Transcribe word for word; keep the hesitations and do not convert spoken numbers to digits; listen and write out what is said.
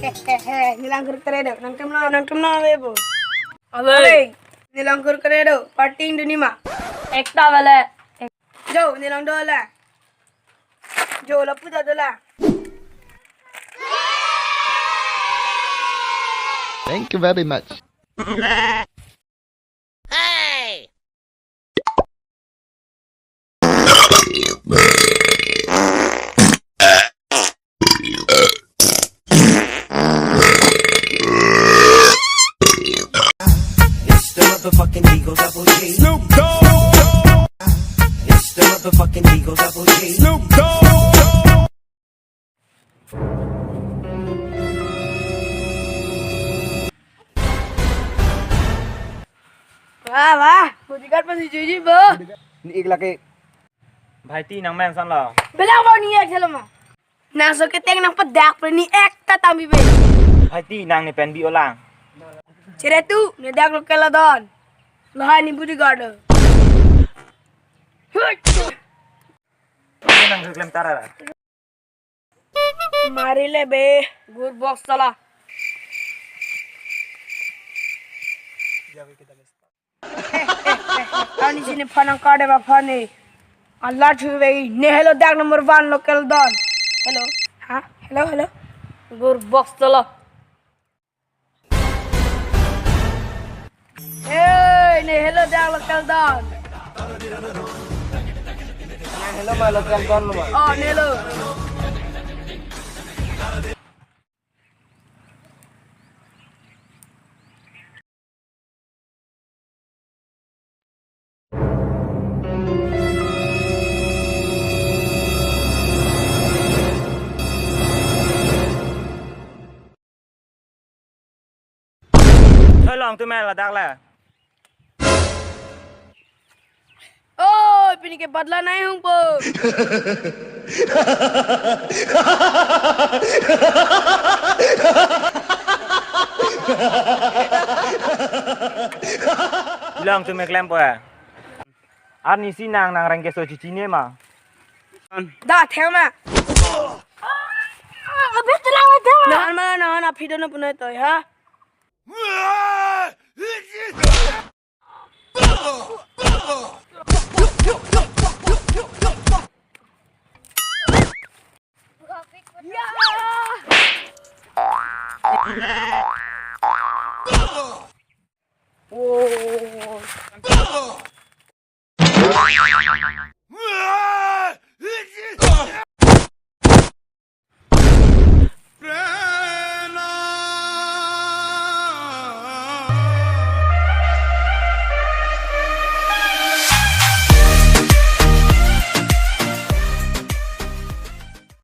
He, he, he, neli lang kurkure do. Nangtum lo, nangtum lo, bebo. Ave. Ave, neli lang kurkure do. Party ingdun nima. Ekta bale. Jo, neli lang do la. Jo, lapu ta do la. Thank you very much. It's the motherfucking Eagle Double G. Snoop Dogg. It's the motherfucking Eagle Double G. Snoop Dogg. Wah, wah, bodyguard pasi juji bo. Ni ek lake. Bhai ti nang mention lo. Belang bo ni ek selo ma. Nang so keteng nang pedak pre ni ek ta tambi be. Bhai ti nang ne pen bi olang. Chere tu, ne dak lo kela don. Lahai ni bodyguard. Hui. Nang keklem tara. Mari le be, gur box sala. Ani sini phanang kade ba phani. Allah chu ve, ne hello dak number one local don. Hello. Ha? Hello, hello. Gur box sala. Hey, ne hello dak local don. Hello ma local don ma. Oh, ne hello. Tholong tu mel ladak le. Oi, pini ke badla nai hung po. Long tu me klem po ya. Ani si nang nang rengke so chichi ne ma. Da thema. Abis tu lang thema. Nahan ma nahan aphi dono punai toy ha.